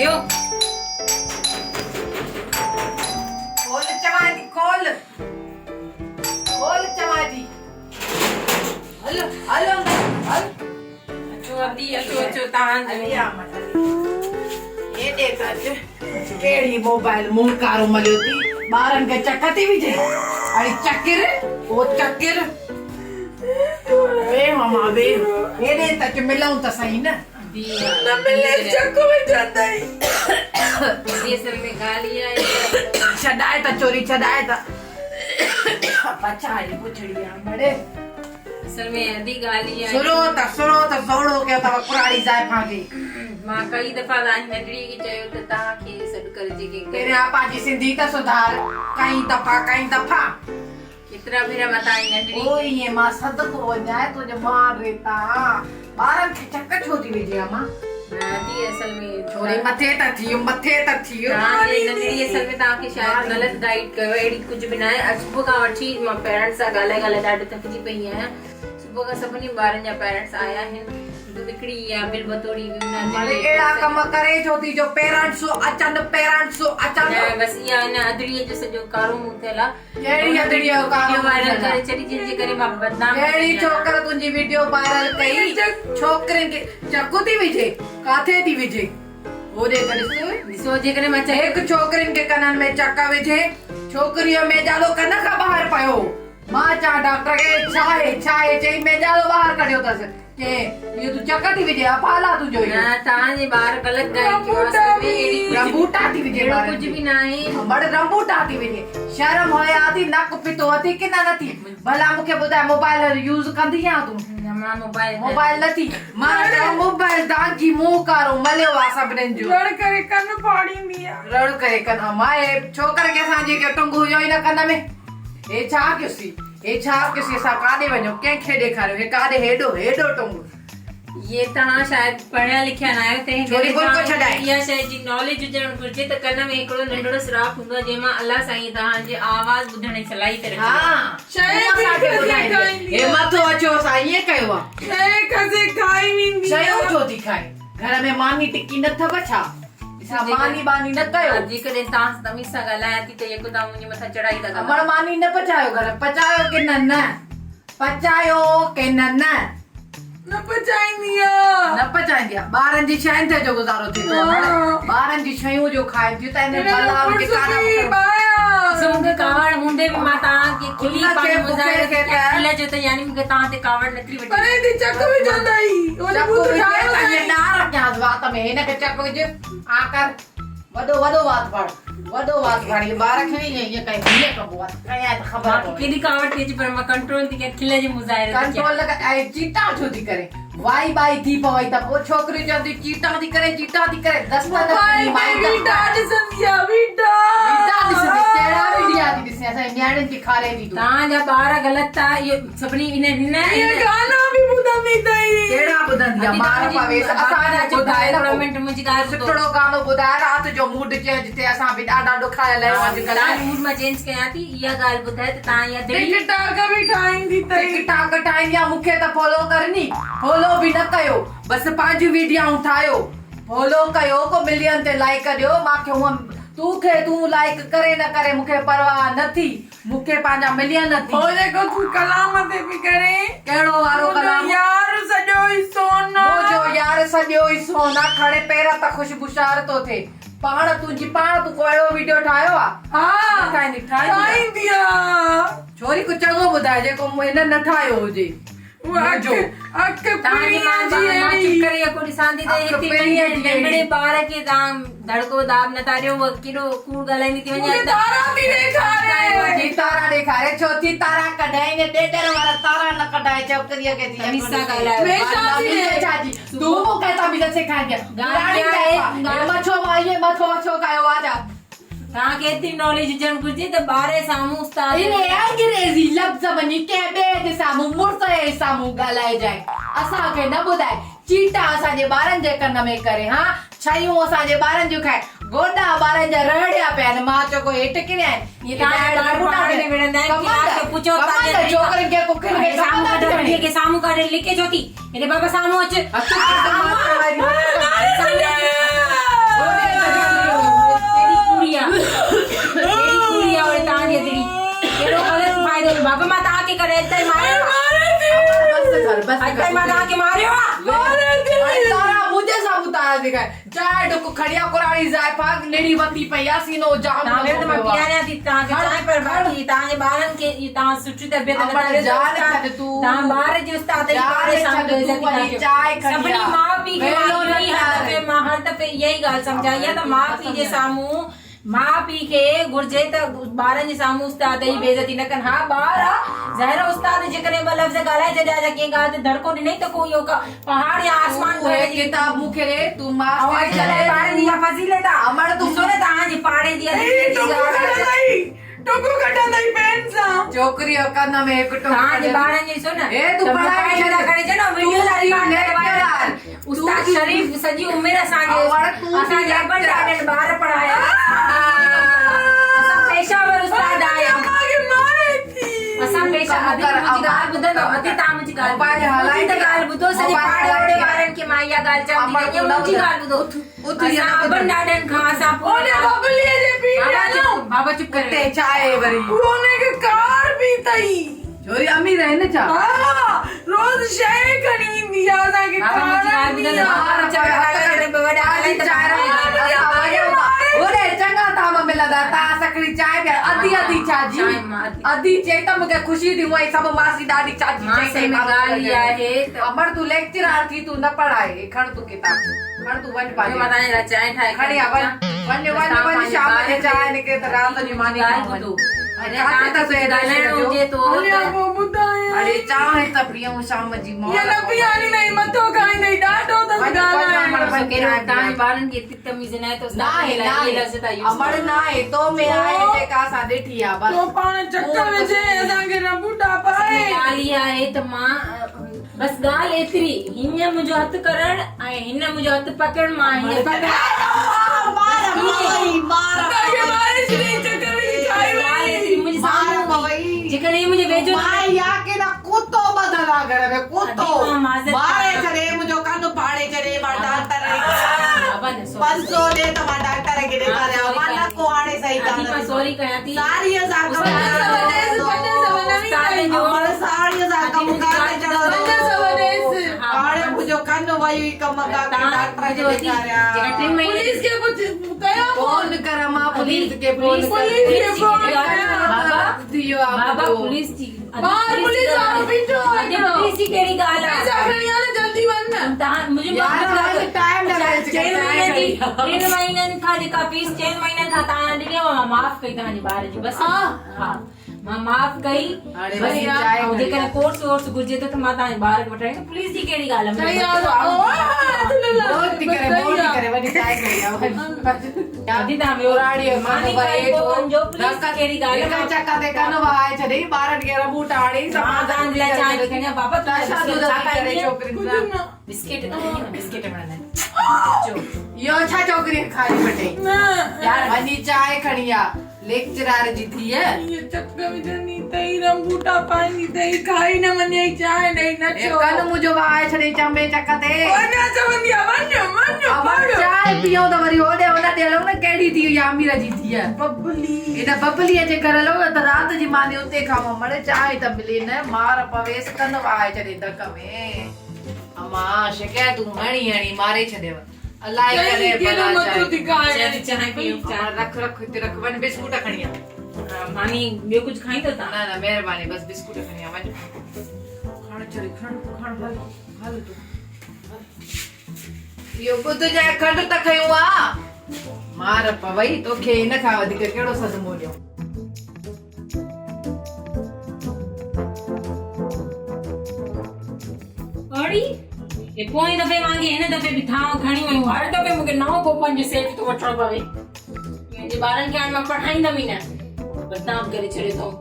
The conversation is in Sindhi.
ٿيو. کول چوان ٿي کول. کول چوان ٿي. هل هل اندر هل. اچو ادي اچو اچو تهان جو. هلي آ مڙ هلي. هيڏي ته اچ. ڪهڙي موبائل منهن ڪارو مليو ٿي. ٻارن کي چڪ ٿي وجهين. اڙي چڪر او چڪر. ويهه ماما ويهه. هيڏي ته اچ ملون ته سهي نه. نه ملي چڪ وجهندئي. ادي اصل ۾ ڳالهه اها آهي ته. ڇڏائي ته چوري ڇڏائي ته. بچائي پڇڙي آ مڙي. اصل ۾ ادي ڳالهه اها آهي. سرو ته سرو ته سوڙهو ڪيو اٿو ڪراڙي زائفان کي. مان ڪئي دفعا توهان جي ننڍڙي کي چيو ته توهان کي سڏ ڪرجي ڪنهن ڪري. پهريان پنهنجي سنڌي ته سڌار. ڪئين دفعا ڪئين دفعا. ڪيترا ڀيرا مان توهان جي ننڍڙي او ائين مان صدقو وڃائي تنهنجي مان ري تان ٻارن کي چڪ ڇو ٿي وجهين امان. نه ادي اصل ۾ ڇوري مٿي ته ٿي مٿي ته ٿي. توهان جي ننڍڙي اصل ۾ توهان کي شايد غلط گائيڊ ڪيو اهڙي ڪجهه به ناهي اڄ صبح کان وٺي مان پيرنٽس سان ڳالهائي ڳالهائي ڏاڍو ٿڪجي پئي آهيان صبح کان سڀني ٻارن جا پيرنٽس آيا آهن هڪڙي اها بل بتوڙي هئي ان مڙي اهڙا ڪم ڪري ڇو ٿي جو پيرنٽس اچن پيرنٽس اچن. نه بس اها ان ادڙيء جو سڄو ڪارو منهن ٿيل آهي. ڪهڙي ادڙيء جو ڪارو وڊيو وائرل ڪري ڇڏي جنهن جي ڪري مان بدنام ٿي ڪهڙي ڇوڪر تنهنجي وڊيو وائرل ڪئي ڇوڪرين کي چڪ ٿي وجهي ڪاٿي ٿي وجهي هوڏي ته ڏس ڏسو جيڪڏهن مان چڪ هڪ ڇوڪرين کي ڪنن ۾ چڪ وجهي ڇوڪريء جو ميڄالو ڪن کان ٻاهر پيو هو مان چان ڊاڪٽر کي ڇا آهي ڇا آهي چئي ميڄالو ٻاهر ڪڍيو اٿس چي اهو تون چڪ ٿي وجهي اڦالا تنهنجو اهو. نه توهان جي ٻار غلط ڳالهه ڪيو آهي اصل ۾ اهڙي ڪجهه رنبوٽا ٿي وجهي اهڙو ٻارن ڪجهه کي. به ناهي. مڙ رنبوٽا ٿي وجهي شرم حيا ٿي نڪ ڦتو اٿي ڪي نه نٿي ڀلا مون کي ٻڌاء موبائل يوز ڪندي آن تون. نه مان موبائل نه. موبائل نٿي مان چيو موبائل دانگي منهن ڪارو مليو آ سڀنين جو. رڙ ڪري ڪن ڦاڙيندي آ. رڙ ڪري ڪن امان هي ڇوڪر کي اسان جي ڪي ٽنگ هيو ئي نه ڪن ۾ هي ڇا ڪيوسي. هي ڇا ڪيوسين اسان ڪاڏي وڃون ڪنهن کي ڏيکاريون هي ڪاڏي هيڏو هيڏو ٽنگ. هي توهان شايد پڙهيا لکيا ناهيو تنهن ڇوري ڪري برقعو توهان کي ڇڏائي. اها شيء جي ناليج هجڻ گهرجي ته ڪن ۾ هڪڙو ننڍڙو سوراخ هوندو آهي جنهن مان الله سائين توهان جي آواز ٻڌڻ جي صلاحيت رکي ها آهي. شيء تون به اسان کي کسي ٻڌائيندي کائيندي هي آ. مٿو اچو اسان ائين ڪيو آ. شيء کسي کائي ويندي آ. شيون ڇو ٿي کائي گهر ۾ ماني ٽڪي نه ٿو ڇا؟ ڇا ماني ٻاني نه ڪيو. جيڪڏهن توهان سان تميز سان ڳالهايان ٿي ته يڪو توهان منهنجي مٿان چڙهائي ٿا ڪندا. امڙ ماني نه پچايو گهر پچايو ڪي نه نه پچايو ڪي نه نه. نه پچائيندي آ. نه پچائيندي آ ٻارن جي شين تي جو گذارو ٿي ٿو امڙ ٻارن جي شيون جو کائن ٿيون ته ان بلائن کي ڪاڏا سو مون کي ڪاوڙ هوندي به مان توهان کي کلي پنهنجي مظاهرو ٿي ڪيان کل جو ته يعني مون کي توهان تي ڪاوڙ نٿي وٺي. پري ٿي چڪ وجهندئي. چڪ وجهي ته ائين ڏار ڪيانس وات ۾ هن کي چڪ وجهه آ ڪر وڏو وڏو وات ڦاڙ وڏو وات ڦاڙ هي ٻار کي ائين ائين ڪئي هيئن ڪبو آ ڪيان ته خبر مان کي پوي. ڪيڏي ڪاوڙ ٿي اچي پر مان ڪنٽرول ٿي ڪيان کل جي مظاهرو ٿي ڪيان. ڪنٽرول نه ڪر ۽ چيٽان ڇو ٿي ڪرين وائي ٻائي ٿي پوئي ته پوء ڇوڪريون چونديون چيٽان ٿي ڪري چيٽان ٿي ڪري دست نه کڻي موبائل تي مائي ويڊا ڏسندي آ ويڊا. ويڊا ڏسندي ڪهڙا ويڊيا ٿي ڏسين اسان جي نياڻين کي کاري ٿي تون. توهان جا ٻار غلط ٿا اهو سڀني ان هن اهي گانا به ٻڌندي اٿئي. ڪهڙا ٻڌندي آ مار پويس اسان کي ٻڌائي نه ڪو منهنجي ڳالهه ٻڌو. سٺڙو گانو ٻڌاء رات جو موڊ چينج ٿئي اسان به ڏاڍا ڏکايل آهيون اڄڪلهه. توهان جو موڊ مان چينج ڪيان ٿي اها ڳالهه ٻڌاء ته توهان اها دلي. ٽڪ ٽاڪ به ٺاهيندي اٿئي. ٽڪ ٽاڪ ٺاهيندي آ مون کي ته فالو ڪر ني فالو به نه ڪيو بس پنهنجون ويڊيائون ٺاهيو فالو ڪيو ڪو ملين تي لائيڪ ڏيو مان کي هونئن تون کي تون لائيڪ ڪري نه ڪري مون کي پرواهه نه ٿي. مون کي پنهنجا ملين نه ٿي. هو جيڪو تون ڪلام تي پئي ڪرين. ڪهڙو وارو ڪلام؟ منهنجو يار سڄو ئي سون آ. منهنجو يار سڄو ئي سون آ. کڻي پير ته خوشبو شار ٿو ٿئي. پاڻ تنهنجي پاڻ تون ڪو اهڙو ويڊيو ٺاهيو آ؟ ها نه ٺاهيندي ٺاهيندي آ. ٺاهيندي آ. ڇوري ڪو چڱو ٻڌاء جيڪو مون هن نه ٺاهيو هجي. منهنجو اک پرينء جي مان چپ ڪري يڪو ڏسان ٿي ته هتي ننڍڙي ٻار کي توهان دڙڪو داٻ نٿا ڏيو هوء ڪيڏو ڪوڙ ڳالهائيندي ٿي وڃي مونکي تارا ٿي ڏيکاري ٿي تارا ڏيکاري ڇو ٿي تارا ڪڍائين ڏيڏر وارا تارا نه ڪڍائي ڇوڪريء کي ٿي تميز سان ڳالهايو ڇا جي تون مون کي تميز سيکاريندي آهين مڇو مان مٿو اڇو ڪيو آ ڇا توهان کي ايتري ناليج هجڻ گهرجي ته ٻار جي سامهون استاد. اهي انگريزي لفظ وڃي ڪنهن ٻئي جي سامهون مڙس جي سامهون ڳالهائجانء اسان کي نه ٻڌاء چيٽا اسان جي ٻارن جي ڪن ۾ ڪري هان ڇيون اسان جي ٻارن جون کائي گوڏا ٻارن جا رهڙيا پيا آهن مان چئو ڪو هيٺ ڪريا آهن اهي توهان جا ٻار پاڻ ۾ وڙهندا آهن ڪلاس کي پڇو ڪمند ڇوڪرين کي ڪکين کي سامهون ڪڍ ڪڍي کي سامهون ڪڍ لڪي ڇو ٿي هيڏي بابا سامهون اچ هٿ ڪڍ مار واري. اڄ تائين مان توهان کي ماريو آ؟ ماري ٿي. اڙي تارا منهنجي سامهون تارا ٿي کائي. چانهه ڍڪ کڻي آ ڪراڙي زائفا نڙي وتي پئي آ سينو جام توهان ويو ته مان لڳو پيو آ. پياريان ٿي توهان کي چانهه پر باقي توهان جي ٻارن کي اهو توهان سٺي تربيت نٿا امڙ ڏيو جان استاد ڇڏ تون. توهان ٻار جي استاد جي جان ٻار ڇڏ سامهون تون بي عزتي ٿا وڃي ڪيو. چانهه کڻي سڀني آ. ماء پيء کي مان ويلو اهو نه ئي هر ٺاهه. دفعي مان هر دفعي اها ئي ڳالهه سمجهائي آ ته ماء پيء جي سامهون ماء پيء کي گهرجي ته ٻارن جي سامهون استاد جي بي عزتي نه ڪن. ها ٻار آ، ظاهر آ استاد جيڪڏهن ٻه لفظ ڳالهائي ڇڏيا يا ڪنهن ڳالهه تي ڌڙڪو ڏنئي ته ڪو اهو ڪا پهاڙ يا آسمان تون هي ڪرڻ جي ڪتاب مون کي ڏي، تون ۽ ماستري اڄڪلهه جي ٻارن جي اها فضيلت آ. امڙ تون ڏسو نه توهان جي پاڙي جي هي اڌ ٽڪو ڪڍندئي، ٽڪو ڪڍندئي پين سان. ڇوڪريء جو ڪن ۾ هڪ ٽڪ توهان جي ڪڍيس. ٻارن جي ڏسو نه هي تون ته پڙهائي موبائل ٿا ڇڏ. کڻي اچن ۽ وڊيو تون ٿا ٿي رڪارڊ ڪري وائرل ليڪچرار. ڪن. استاد تون ٿي شريف سڄي عمر اسان جي امڙ تون اسان ٿي جي ابن ليڪچرار. ڏاڏن ٻار پڙهايا. اسان پيشه ور استاد آهيون. امان کي ماري ٿي. اسان پيشه ڪم ادي ڪر، منهنجي امان. ڳالهه ٻڌندو ادي توهان منهنجي ڳالهه موبائل ٻڌو. هلائي منهنجي ته ٿي. ڳالهه ٻڌو سڄي موبائل پاڙي هلائي اوڙي ٿي. وارن کي مان اها ڳالهه چوان ٿي امڙ ته تون نه منهنجي ٻڌ. ڳالهه ٻڌو. اٿ، اٿ اها اسان نه ٻڌ. ابن ڏاڏن کان اسان پوء اوڏي ببليء جي پيء بابا ڏي چپ هلون. بابا چپ ڪري اتي ڇا آهي وري؟ اهو ان کي ڪار به اٿئي. ڇوري امير آهي نه ڇا؟ ها، روز شيء کڻي ايندي آ اسان کي بابا منهنجي ڳالهه کارائيندي ٻڌندو آ. بابا چپ ڪري وڏا ڳالهائي ته چانهه بابا اسان وڃون ٿا. هوڏي چڱا طعام ملندا تان سکڻي چانهه پيا اڌي اڌي ڇا جي چانهه مان اڌي. اڌي چئي ته مونکي خوشي ٿي هونئن ئي سڀ ماسي ڏاڏي چاچي مان چئي اصل ۾ ڳالهه اها آهي ته امڙ تون ليڪچرار ٿي تون نه پڙهائي هي کڻ تون ڪتاب کڻ تون وڃ مان پنهنجي توهان جي لاء چانهه ٺاهي کڻي آ وڃ وڃ وڃ وڃ شام جي چانهه نڪري ته رات جي ماني ڳالهه کائون وڃ. ٻڌو ۽ ڪاٿي اٿس هي ڳالهائڻو جو؟ هجي ٿو هليا ته پوء ٻڌايان. اڙي چانهه ته پيئون شام جي موت هيء نه پياريندئي مٿو کائيندئي ڏاڍو اٿس وڃ، وڃ، ڳالهائڻ. وڃ، وڃ. ڪهڙو توهان جي ٻارن کي ايتري تميز ناهي ته استاد ناهي جي لاء اهي ناهي لفظ ٿا يوز امڙ ناهي تو ۾ آهي جيڪا اسان ڏٺي آ بس تو پاڻ چڪر وجهي اسان کي رنبوٽا پائي. ڳالهه اها آهي ته مان بس ڳالهه ايتري هيئن منهنجو هٿ ڪرڻ ۽ هن منهنجو هٿ پڪڙڻ مان هيئن مار پوي مار توکي ماري ڇڏيائين چڪر وجهي کائي وئي. منهنجي مار سامهون پوي. جيڪڏهن هي منهنجي ويجهو نه مائي آ ڪي نه ڪتو ٻڌل آ گهر ۾ ڪتو ادي مان معذرت ماري ڪيان. ڇڏي منهنجو ڪن ڦاڙي ڇڏي مان ڊاڪٽر بابا نه سوري 500 ڏي ته مان ڊاڪٽر کي ڏيکاريان مان نه ڪو هاڻي صحيح ادي ڪانه مان سوري ڪيان ٿي ساريء سان ڪم 500 ڏيس، 500 نوي استاد اٿئي. جو امڙ ساڙيء سان ڪم ڪانه چڙهندو 500 ڏيس. هاڻي منهنجو ڪن ويو ئي ڪم کان ڊاڪٽر کي ڏيکاريان. ٽن مهينن پوليس کي پڇ ڪيو فون ڪر مان پوليس کي فون ڪر پوليس کي فون ڪيان. بابا ٿي ويو آ بابا منهنجو. پوليس جي ٻار پوليس وارو بيٺو آ ادي هڪڙو. پوليس جي ڪهڙي ڳالهه آ پئسا کڻي آ نه جلدي وڃ نه. توهان منهنجي يار هاڻي ٽائيم نه ويسٽ ڪر چئن مهينن جي چانهه ٽن مهينن کان جيڪا فيس چئن مهينن کان توهان ڏني اها مان معاف ڪئي توهان جي ٻار جي بس ها. ها مان معاف ڪئي هاڻي بس وري چانهه ۽ کڻي جيڪڏهن ڪورس وورس گهرجي ٿو ته مان توهان جي ٻار کي وٺڻ ايندم پوليس جي ڪهڙي ڳالهه آ صحيح آ او هٿ نه لاء. بور ٿي ڪري بور ٿي ڪري وڃي چانهه کڻي آ وڃ. ادي توهان ويو ڪراڙيء جو ڪن ماني وهي کائي پوء ٿو. وڃجو پوليس جي ڪهڙي ڳالهه هڪ آ چڪ تي ڪن وهائي ڇڏيئي ٻارن کي رنبوٽا هڻي مان توهان جي لاء چانهه ٿي کڻي آيان بابا تون تشدد ڇا ٿي ڪري کائيندينءَ؟ ڇوڪرين ڪجهه سان نه. بسڪيٽ کائيندينءَ نه بسڪيٽ وڻندا آهن چو اهو ڇا ڇوڪريء کي کاري پٽئي نه. يار وڃي چانهه کڻي آ ليڪچرار جي ڌيء. هيء چڪ وجهندي اٿئي رنبوٽا پائيندي اٿئي کائي نه وڃئي چانهه ڏئي نه هي ڇو. ڪن منهنجو وهائي ڇڏيئي چنبي چڪ تي. وڃ چوندي آ وڃ وڃ امڙ پڙ. چانهه پيئون ته وري هوڏي هن ڏي هلون نه ڪهڙي ٿي اها امير جي ڌيء. ببلي. هن ببليء جي گهر هلون نه ته رات جي ماني اتي کائون امڙ چانهه ته ملي نه مار پويس ڪن وهائي ڇڏيئي ڌڪ ۾. امان شڪايتون هڻي هڻي ماري ڇڏيو. الائي چئي ڪڏهن ڪيڏو ڀلا مٿو چانهه. ٿي کائي. چانهه چانهه پيئون امڙ رک رک هتي رک وڃ بسڪوٽ کڻي آ. ها، ماني ٻيو ڪجهه کائيندو توهان؟ نه نه مهرباني بس بسڪوٽ کڻي آ وڃ. کڻ چري کڻ کڻ هل هل تون هل. اهو ٻڌجانء کنڊ ته کنيون آ. مار پوئي توکي ان کان وڌيڪ ڪهڙو صدمو ڏيون. اڙي هي پوئين دفعي وانگي هن دفعي به ٿانو کڻي ويون. هر دفعي مون کي نئون ڪوپن جو سيٽ ٿو وٺڻو پوي. منهنجي ٻارن کي هاڻي مان پڙهائيندم ئي نه. بدنام ڪري ڇڏيو اٿئون.